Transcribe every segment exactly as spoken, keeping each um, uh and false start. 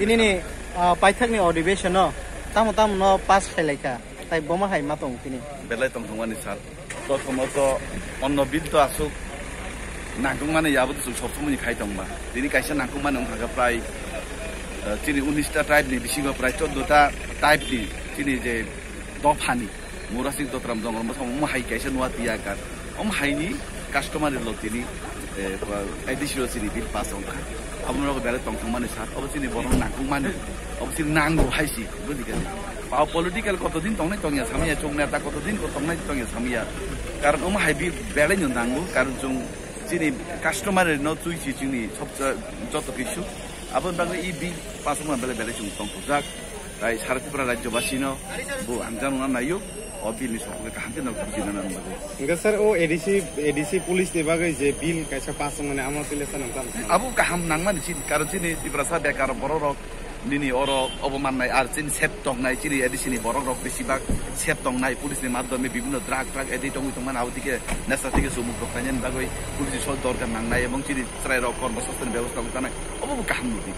Tini ni, ah, paithak ni adhiveshon no tamo tamo no pass khai lai kha, tai boma hai ma tong tini. Belai tong thangmani sir. Prothomot onno bill to aswk nangkukmani, abo to chwng sob somoi ni khai tongma. Tini kaisa nangkukmani wngkha khe prai, eh, chini unis ta tribe ni bisingo prai chordo ta tribe ni chini je dophani Murasing Dotram Jongol Mosang omo hai kaisa nua tiyakar. Omo haini customary law tini, eh, A D C o chini bill pass wngkha. Abo norok belai tongthokmani sir. Obo chini borok nangkukmani. Obo chini nango hai si. Bujikha. Pao political kotodin tongnai tongya samya, chwng neta kotodin ko tongnai tongya samya. Karon omo hai bill belai no nango. Karon chwng chini customary no twi si chini sobsa joto kisu. Aboni bagwi i bill pass wngma belai belai chwng tongthokjak. Tai sara Tripura rajyobasino bo hamjakna naio, o bill ni sopore kaham khe nok bujina nang bagwi. Hingke sir, o A D C, A D C police ni bagwi je bill kaisa pass wngmani amo twi le sanang tamo? Abo kaham nangmani chini, karon chini Tiprasa bekar borok rok nini oro obo mannai ar chini sep tongnai, chini A D C ni borok rok besibak sep tongnai, police ni madhyome bibhinno drug, drug edi tongwi tongmani abo dike nesa dike chumuk rok khainani bagwi police ni sok dorkar nangnai ebong chini chwrai rok kormo sasteni bebosta wngtanai, obo bo kaham nukdi.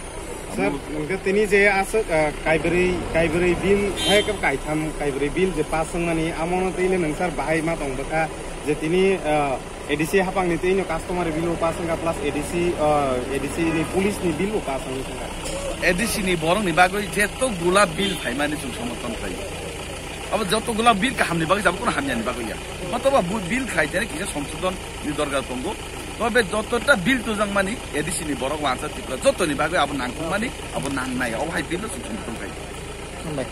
Sir, hingke tini je aswk, ah, kaibrwi, kaibrwi bill, hai khe kaitham, kaibrwi bill je pass wngmani, amono twi le nwng sir bahai ma tong bwkha je tini, ah, A D C hapang ni twi no customary bill bo pass wngkha plus A D C, ah, A D C ni police ni bill bo pass wngwi thangkha. A D C ni borok ni bagwi jeto gula bill phaimani chwng somorthon khlai. Abo joto gula bill kaham ni bagwi jabo, kono hamya ni bagwi ya. Motoba bu bill khlai tene kisa songsodhon ni dorkar tongo. Tobe jotota bill tujakmani A D C ni borok wansa Tripura jotoni bagwi abo nangkukmani, abo nangnai, abo hai bill no sum sum tongkha. Hambai.